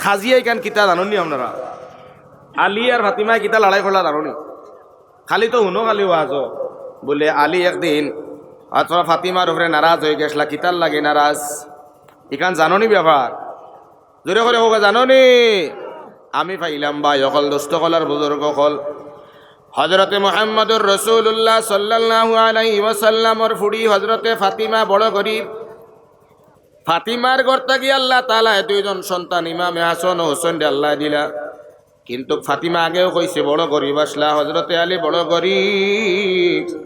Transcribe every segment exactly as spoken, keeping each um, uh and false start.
কাজিয়া ইখান কিতা জানইন নি আপনারা? আলী আর ফাতিমায় কিতা লড়াই করলা জানইন নি? খালি তো হুনো, খালি ওয়াজো। বুলে আলী একদিন অথবা ফাতিমার উপরে নারাজ অইগেছলা, কিতার লাগি নারাজ? ইখান জানইন নি ব্যাপার? জোরে করি কউক্কা, জানইন নি? আমি পাইলাম ভাই অকল, দোস্ত অকল আর বুজুর্গ অকল, হযরতে মুহাম্মদুর রাসূলুল্লাহ সাল্লাল্লাহু আলাইহি ওয়াসাল্লামর ফুড়ি হযরতে ফাতিমা বড় গরিব। ফাতিমার ঘর থাকি আল্লাহ তাআলায় দুইজন সন্তান ইমামে হাসান ও হুসেনরে আল্লায় দিলা। কিন্তু ফাতিমা আগেও কইছি বড় গরিব আছলা, হযরতে আলী বড় গরিব।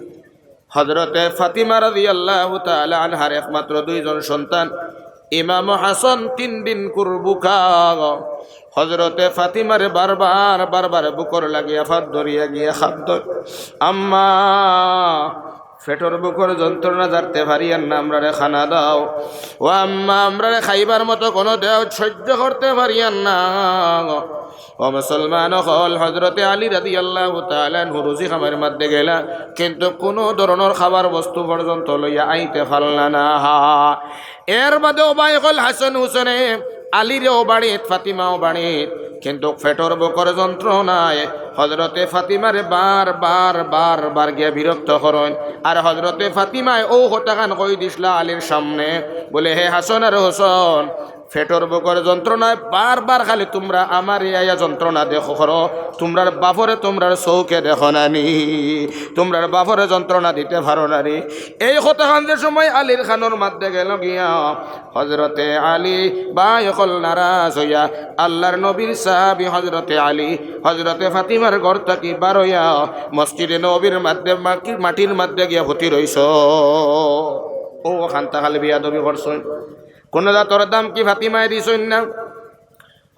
হযরতে ফাতিমা রাদিয়াল্লাহু তাআলা আনহার একমাত্র দুইজন সন্তান ইমাম হাসান তিন দিন কুর ভুকা। হযরতে ফাতিমারে বারবার, বারবার ভুকর লাগিয়া ফাত ধরিয়া গিয়া কান্দইন, "আম্মা, পেটর ভুকর যন্ত্রণা জারতে পারিয়ার না, আমরারে খানা দেও। ও আম্মা, আমরারে খাইবার মতো কুনু দেও, সইজ্য করতে পারিয়ার না।" ও মুসলমান অকল, হযরতে আলী রাদিয়াল্লাহু তাআলা আনহু রুজি কামাইর মধ্যে গেলা, কিন্তু কুনু ধরনর খাবার বস্তু পর্যন্ত লইয়া আইতে পারলা না। এর বাদেও ভাই অকল, হাসান হুসেনে, আলীরেও বাড়িত, ফাতিমাও বাড়িত, কিন্তু পেটর ভুকর যন্ত্রণায় হযরতে ফাতিমারে বার বার, বার বার গিয়া বিরক্ত করইন। আর হযরতে ফাতিমায় অউ কথাখান কই দিছলা আলীর সামনে, বুলে, "হে হাসান আর হুসেন, পেটর ভুকর যন্ত্রণায় বারবার খালি তুমরা আমারে আইয়া যন্ত্রণা দেখো করো, তুমরার বাফরে তুমরার চউখে দেখো না নি, তুমরার বাফরে যন্ত্রণা দিতে পারো না নি।" এই কথাখান যে সময় আলীর কানর মধ্যে গেল গিয়া, হযরতে আলী ভাই অকল নারাজ অইয়া আল্লার নবীর সাহাবী হযরতে আলী হযরতে ফাতিমার ঘর থাকি বার অইয়া মসজিদে নববীর মধ্যে মাটি-, মাটির মধ্যে গিয়া ফুতি রইছইন। অউ অখানতা খালি বেয়াদবি করছইন। কুনু জাতর দাম কি ফাতিমায় দিছইন না?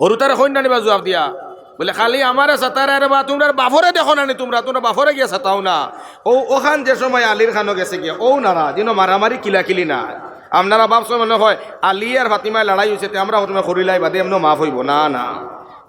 হুরুতারে কইন না নি বা জুয়াব দিয়া? বুলে, "খালি আমারে সাতারা রে বা, তুমরার বাফরে দেখো না নি তুমরা, তুমরার বাফরে গিয়া সাতাও না।" অউ অখান যে সময় আলীর কানো গেছে গিয়া, অউ নারাজ, ইনো মারামারি কিলাকিলি নায়। আপনারা ভাবছইন মনে অয় আলী আর ফাতিমায় লড়াই অইছে, তে আমরা প্রথমে করিলাই বাদে এমনে মাফ অইবো? না, না,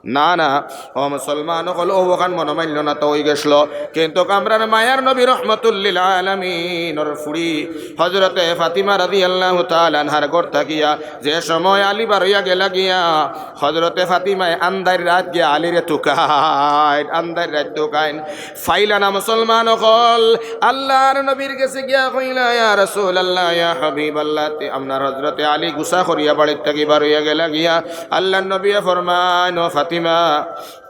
না, না। ও মুসলমান অকল, অউ অখান মনো মাইনলো না তো অই গেছলো। কিন্তু আমরার মায়ার নবী রহমতুল্লিল আলামিনর ফুড়ি হযরতে ফাতিমা রাদিয়াল্লাহু তাআলা আনহার ঘর থাকিয়া যে সময় আলী বার অইয়া গেলা গিয়া, হযরতে ফাতিমায় আন্দাইর রাইত গিয়া আলীরে তুকাইন, আন্দাইর রাইত তুকাইন। পাইলা না মুসলমান অকল, আল্লার নবীর গেছে গিয়া কইলা, "ইয়া রাসূলুল্লাহ, ইয়া হাবিবাল্লাহ, তে আপনার হযরতে আলী গুসা করিয়া বাড়ির থাকি বার অইয়া গেলা গিয়া।" আল্লার নবীয়ে ফরমাইন, "ও ফাতিমা,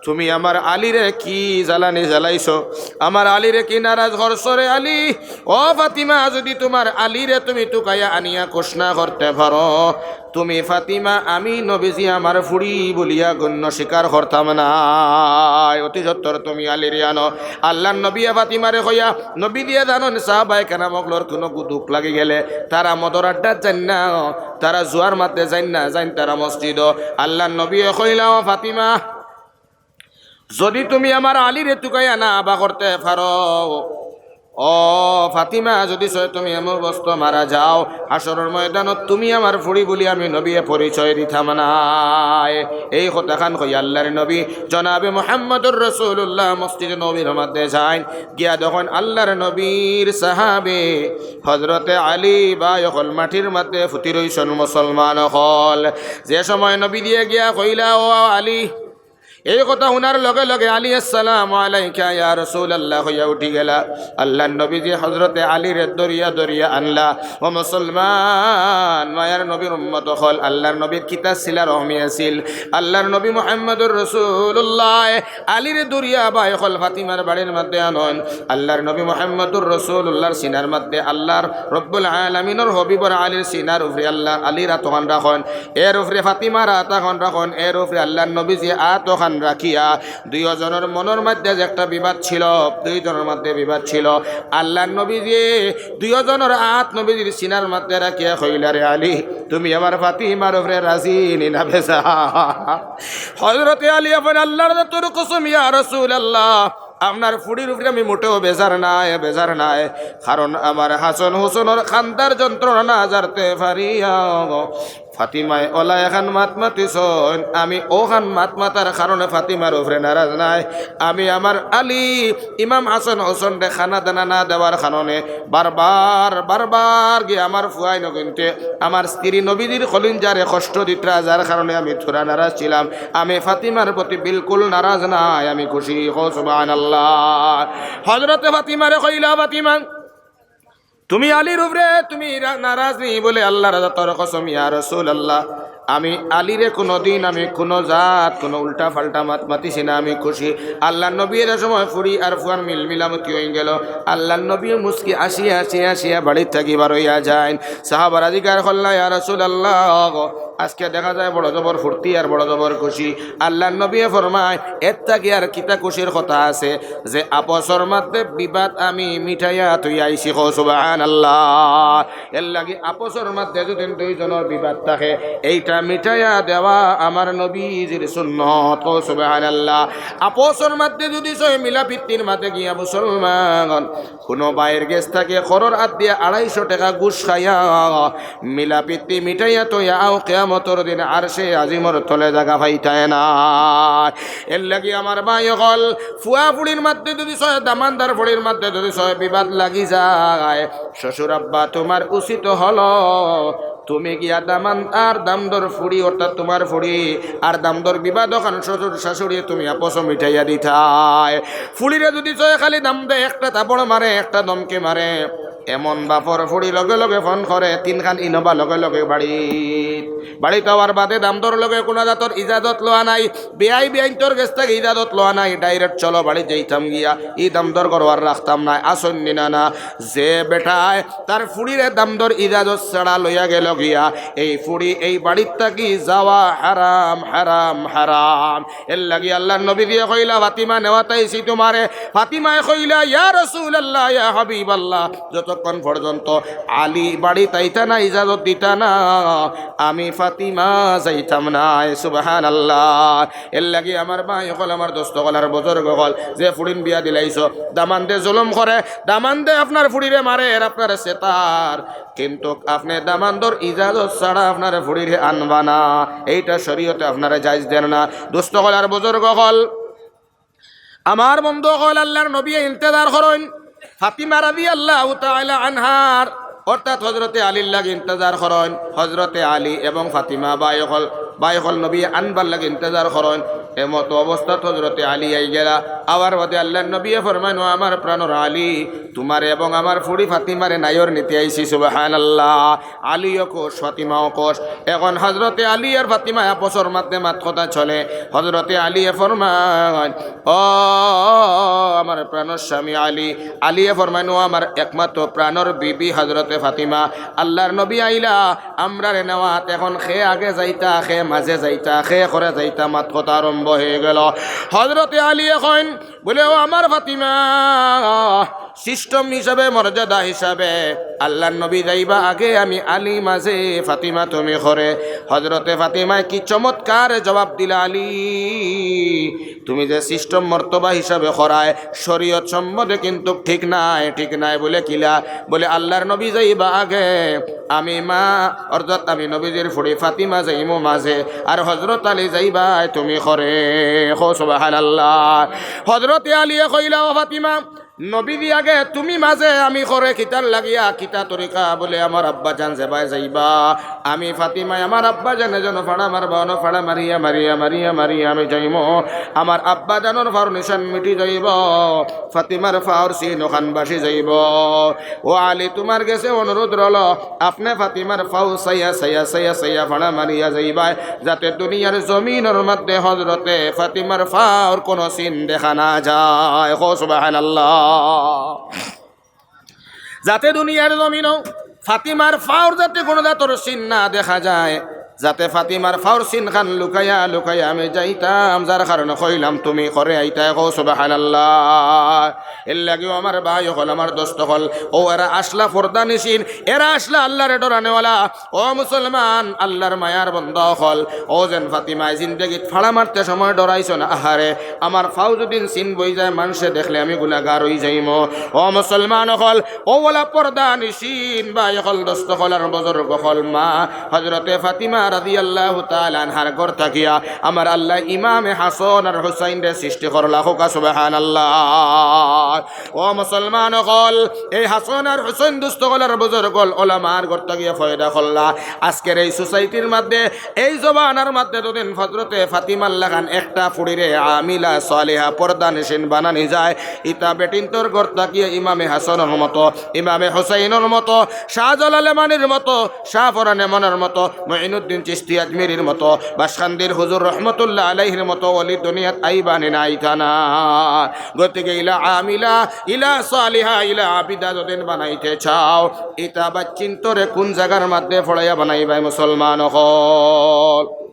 তুমি আমার আলীরে কি জ্বালানি জ্বালাইছো? আমার আলীরে কি নারাজ করছো রে আলী? ও ফাতিমা, যুদি তুমার আলীরে তুমি তুকাইয়া আনিয়া খুশ না করতে পারো, তুমি ফাতিমা, আমি নবীজি আমার ফুড়ি বলিয়া গণ্য স্বীকার করতাম নায়। অতি সত্বর তুমি আলীরে আনো।" আল্লার নবীয়ে ফাতিমারে কইয়া, নবীজিয়ে জানইন সাহাবায়ে কেরাম অকলর কুনু গু-, দুখ লাগি গেলে তারা মদর আড্ডাত যাইন না, তারা জুয়ার মাঝে যাইন না, যাইন তারা মসজিদো। আল্লার নবীয়ে কইলা, "ও ফাতিমা, যুদি তুমি আমার আলীরে তুকাইয়া না আবা করতে পারো, ও ফাতিমা, যুদি সয় তুমি এমন অবস্থা মারা যাও, হাশরর ময়দানো তুমি আমার ফুড়ি বলি আমি নবীয়ে পরিচয় দিতাম নায়।" এই কথাখান কই আল্লার নবী জনাবে মুহাম্মদুর রাসূলুল্লাহ মসজিদে নববীর মাঝে যাইন, গিয়া দেখইন আল্লার নবীর সাহাবী হযরতে আলী ভাই অকল মাটির মাঝে ফুতি রইছইন মুসলমান অকল। যে সময় নবীজিয়ে গিয়া কইলা, "ও আলী," এই কথা হুনার লগে লগে আলী, "আসসালামু আলাইকা ইয়া রাসূলুল্লাহ" কইয়া উঠি গেলা। আল্লার নবীজি হযরতে আলীরে ধরিয়া ধরিয়া আনলা। ও মুসলমান, মায়ার নবীর উম্মত অকল, আল্লার নবীর কিতা ছিলা রহমি আছিল। আল্লার নবী মুহাম্মদুর রাসূলুল্লাহ আলীরে ধরিয়া ভাই অকল ফাতিমার বাড়ির মাঝে আনইন। আল্লার নবী মুহাম্মদুর রাসূলুল্লাহর সিনার মাঝে আল্লার রব্বুল আলামিনর হবিবর আলীর সিনার উপরে আল্লার আলীর আতখান রাখইন। এর উপরে ফাতিমার আতখান রাখইন, এর উপরে আল্লার নবীজি আতখান রাখিয়া দুইওজনর মনর মাঝে যে একটা বিবাদ ছিল, দুইওজনর মাঝে বিবাদ ছিল, আল্লার নবীজি দুইওজনর আত নবীজির সিনার মাঝে রাখিয়া কইলা, "রে আলী, তুমি আমার ফাতিমার উপরে রাজি নি না বেজার?" হযরতে আলী আপনে আল্লার জাতর কসম, ইয়া রাসূলুল্লাহ, আপনার ফুড়ির উপরে আমি মোটেও বেজার নায়, বেজার নায়। কারণ আমার হাসান হুসেনর কান্দার যন্ত্রণা না জারতে পারিয়া ফাতিমায় অলা এখান মাত মাতিছইন, আমি অখান মাত মাতার কারণে ফাতিমার উপরে নারাজ নায়। আমি আমার আলী, ইমাম হাসান হোসেনরে খানা দানা না দেওয়ার কারণে বারবার, বারবার গিয়া আমার ফুয়াইন অগুইন্তে আমার স্ত্রী নবীজির কলিজারে কষ্ট দিতরা, যার কারণে আমি থুড়া নারাজ ছিলাম। আমি ফাতিমার প্রতি বিলকুল নারাজ নায়, আমি খুশি। কও সুবহানাল্লাহ। হযরতে ফাতিমারে কইলা, "ফাতিমা, তুমি আলীর উপরে তুমি রা-, নারাজ নি?" বলে, "আল্লাহর জাতর কসম, ইয়া রাসূলুল্লাহ, আমি আলীরে কুনুদিন আমি কুনু জাত, কুনু উল্টা পাল্টা মাত মাতিছি না, আমি খুশি।" আল্লাহর নবী এর সময় ফুড়ি আর ফুয়ার মিল মিলামতি অইগেলো। আল্লাহর নবী মুস্কি আসিয়া, আসিয়া, আসিয়া বাড়িত থাকি বার অইয়া যাইন। সাহাবারা জিকার করলা, "ইয়া রাসূলুল্লাহ, আজকে দেখা যায় বড় জবর ফুর্তি আর বড় জবর খুশি।" আল্লাহর নবীয়ে ফরমায়, "এর থাকি আর কিতা খুশির কথা আছে যে আপসর মধ্যে বিবাদ আমি মিটাইয়া থইয়া আইছি?" কও সুবহানাল্লাহ। এর লাগি আপসর মধ্যে যদি দুইজনর বিবাদ থাকে, এইটা মিটাইয়া দেওয়া আমার নবীজির সুন্নত। কও সুবহানাল্লাহ। আপসর মধ্যে যদি ছয় মিলাপিত্তির মাঝে গিয়া মুসলমান কুনু ভাইর গেছ থাকি খরর আত দিয়া আড়াইশো টেকা ঘুষ খাইয়া মিলাপিত্তি মিটাইয়া থইয়া আও কিয়ামতর দিন আরশে আজিমর তলে জাগা পাইতায় না। এর লাগি আমার ভাই অকল, ফুয়া ফুড়ির মধ্যে যদি ছয়, দামান্দ আর ফুড়ির মধ্যে যদি ছয় বিবাদ লাগি যায়, শ্বশুর আব্বা, তুমার উচিত হলো তুমি গিয়া দামান্দ আর দামদর ফুড়ি, অর্থাৎ তুমার ফুড়ি আর দামদর বিবাদ অখান শ্বশুর শাশুড়ি তুমি আপসো মিটাইয়া দিতায়। ফুড়িরে যদি ছয় খালি দামদে একটা থাপড় মারে, একটা ধমকি মারে, এমন বাপর ফুড়ি লগে লগে ফোন করে, তিনখান ইনোভা লগে লগে বাড়িত। বাড়িত আওয়ার বাদে দামদর লগে কুনু জাতর ইজাজত লওয়া নাই, বিয়াই বিয়াইন্তর গেছ থাকি ইজাজত লওয়া নাই, direct চলো বাড়িত যাইতাম গিয়া, ই দামদর ঘরো আর রাখতাম নায়, আছইন নি না না। যে বেটায় তার ফুড়িরে দামদর ইজাজত ছাড়া লইয়া গেলো গিয়া, এই ফুড়ি এই বাড়িত থাকি যাওয়া হারাম, হারাম, হারাম। এর লাগি আল্লাহর নবী দিয়া কইলা, "ফাতিমা, নেওয়াত আইছি তুমারে।" ফাতিমায় কইলা, "ইয়া রাসূলুল্লাহ, ইয়া হাবিবাল্লাহ, যতক্ষণ পর্যন্ত আলী বাড়িত আইতা না, ইজাজত দিতা না, আমি ফাতিমা যাইতাম নায়।" সুবহানাল্লাহ। এর লাগি আমার ভাই অকল, আমার দোস্ত অকল আর বুজুর্গ অকল, যে ফুড়িন বিয়া দিলাইছো, দামান্দে জুলুম করে, দামান্দে আপনার ফুড়িরে মারে, এর আপনার সেতার, কিন্তু আপনে দামান্দর ইজাজত ছাড়া আপনার ফুড়িরে আনবা না, এইটা শরীয়তে আপনারে জায়েজ দের না। দোস্ত অকল আর বুজুর্গ অকল, আমার বন্ধু অকল, আল্লাহর নবীয়ে ইন্তেজার করইন ফাতিমা রাদিয়াল্লাহু তাআলা আনহার, অর্থাৎ হযরতে আলীর লাগি ইন্তেজার করইন। হযরতে আলী এবং ফাতিমা ভাই অকল, ভাই অকল নবী আনবার লাগি ইন্তেজার করইন। এমতো অবস্থাত হযরতে আলী আইগেলা। আওয়ার বাদে আল্লাহর নবীয়ে ফরমাইন, "ও আমার প্রাণর আলী, তুমারে এবং আমার ফুড়ি ফাতিমারে নায়র নিতে আইছি।" সুবহানাল্লাহ। আলীও খুশ, ফাতিমাও খুশ। এখন হযরতে আলী আর ফাতিমা আপসর মধ্যে মাত কথা চলে। হযরতে আলীয়ে ফরমাইন, "ও আমার প্রাণর স্বামী আলী।" আলীয়ে ফরমাইন, "ও আমার একমাত্র প্রাণর বিবি হযরতে ফাতিমা, আল্লাহর নবী আইলা, আমরারে নেওয়াত, এখন কে আগে যাইতা, কে মাঝে যাইতা, কে করে যাইতা?" মাত কথা আরম্ভ অইগেলো। হযরতে আলীয়ে কইন, বলে, "ও আমার ফাতিমা, system হিসাবে, মর্যাদা হিসাবে আল্লাহর নবী যাইবা আগে, আমি আলী মাঝে, ফাতিমা তুমি করে।" হযরতে ফাতিমায় কি চমৎকার জবাব দিলা, "আলী, তুমি যে system মর্তবা হিসাবে করায়, শরীয়ত সম্বন্ধে কিন্তু ঠিক নায়, ঠিক নায়।" বলে, "কিলা?" বলে, "আল্লাহর নবী যাইবা আগে, আমি মা, অর্থাৎ আমি নবীজির ফুড়ি ফাতিমা যাইমু মাঝে, আর হযরত আলী যাইবায় তুমি করে।" কও সুবহানাল্লাহ। হযরতে আলীয়ে কইলা, "ও ফাতিমা, নবীজি আগে, তুমি মাঝে, আমি করে, কিতার লাগিয়া, কিতা তরিকা?" বলে, "আমার আব্বাজান যেবায় যাইবা, আমি ফাতিমায় আমার আব্বাজানে যেন ফাড়া মারবা, অনো ফাড়া মারিয়া, মারিয়া, মারিয়া, মারিয়া আমি যাইমু। আমার আব্বাজানর পাওর নিশান মিটি যাইবো, ফাতিমার পাওর চিন অখান ভাসি যাইবো।" ও আলী, তুমার গেছে অনুরোধ রইলো, আপনে ফাতিমার পাও চাইয়া, চাইয়া, চাইয়া, চাইয়া ফাড়া মারিয়া যাইবায়, যাতে দুনিয়ার জমিনর মধ্যে হযরতে ফাতিমার পাওর কুনু চিন দেখা না যায়। কও সুবহানাল্লাহ। যাতে দুনিয়ার জমিনো ফাতিমার পাওর যাতে কুনু জাতর চিন না দেখা যায়, যাতে ফাতিমার পাওর চিনখান লুকাইয়া লুকাইয়া আমি যাইতাম, যার কারণে কইলাম তুমি করে আইতায়। কও সুবহানাল্লাহ। এর লাগিও আমার ভাই অকল, আমার দোস্ত অকল, ও এরা আছলা পর্দানিশীন, এরা আছলা আল্লাহরে ডরানেওয়ালা। ও মুসলমান, আল্লাহর মায়ার বন্দা অকল, ও যেন ফাতিমায় জিন্দেগিত ফাড়া মারতে সময় ডরাইছো না, "আহারে, আমার পাও যদি চিন বই যায়, মানষে দেখলে আমি গুনাগার অই যাইমু।" ও মুসলমান অকল, ও ওলা পর্দানিশীন ভাই অকল, দোস্ত অকল আর বুজুর্গ অকল, মা হযরতে ফাতিমা রাদিয়াল্লাহু তাআলা আনহার ঘর থাকিয়া আমার আল্লাহ ইমামে হাসান আর হুসাইনরে সৃষ্টি করলা। কউক্কা সুবহানাল্লাহ। ও মুসলমান অকল, এই হাসান আর হুসাইন দুস্ত অকল আর বুজুর্গ অকল ওলামার ঘর থাকিয়া পয়দা করলা। আজকের এই সোসাইটির মধ্যে, এই জমানার মধ্যে যদিন হজরতে ফাতিমার লাখান একটা ফুড়িরে আমিলা সালেহা পর্দানিশীন বানানি যায়, ইতা বেটিন্তর ঘর থাকিয়া ইমামে হাসানর মতো, ইমামে হুসাইনর মতো, শাহজালাল ইয়ামানির মতো, শাহ ফরান ইয়ামানির মতো, মঈনুদ্দিন চিশতি আজমিরির মতো, বাসকান্দির হুজুর রহমতুল্লাহ আলাইহির মতো ওলি দুনিয়াত আইবা নি না আইতা না? গতিকে ইলা আমিলা, ইলা সালিহা, ইলা আবিদা যদিন বানাইতে চাও, ইতা বেটিন্তরে কুন জাগার মধ্যে পড়াইয়া বানাইবায় মুসলমান অকল?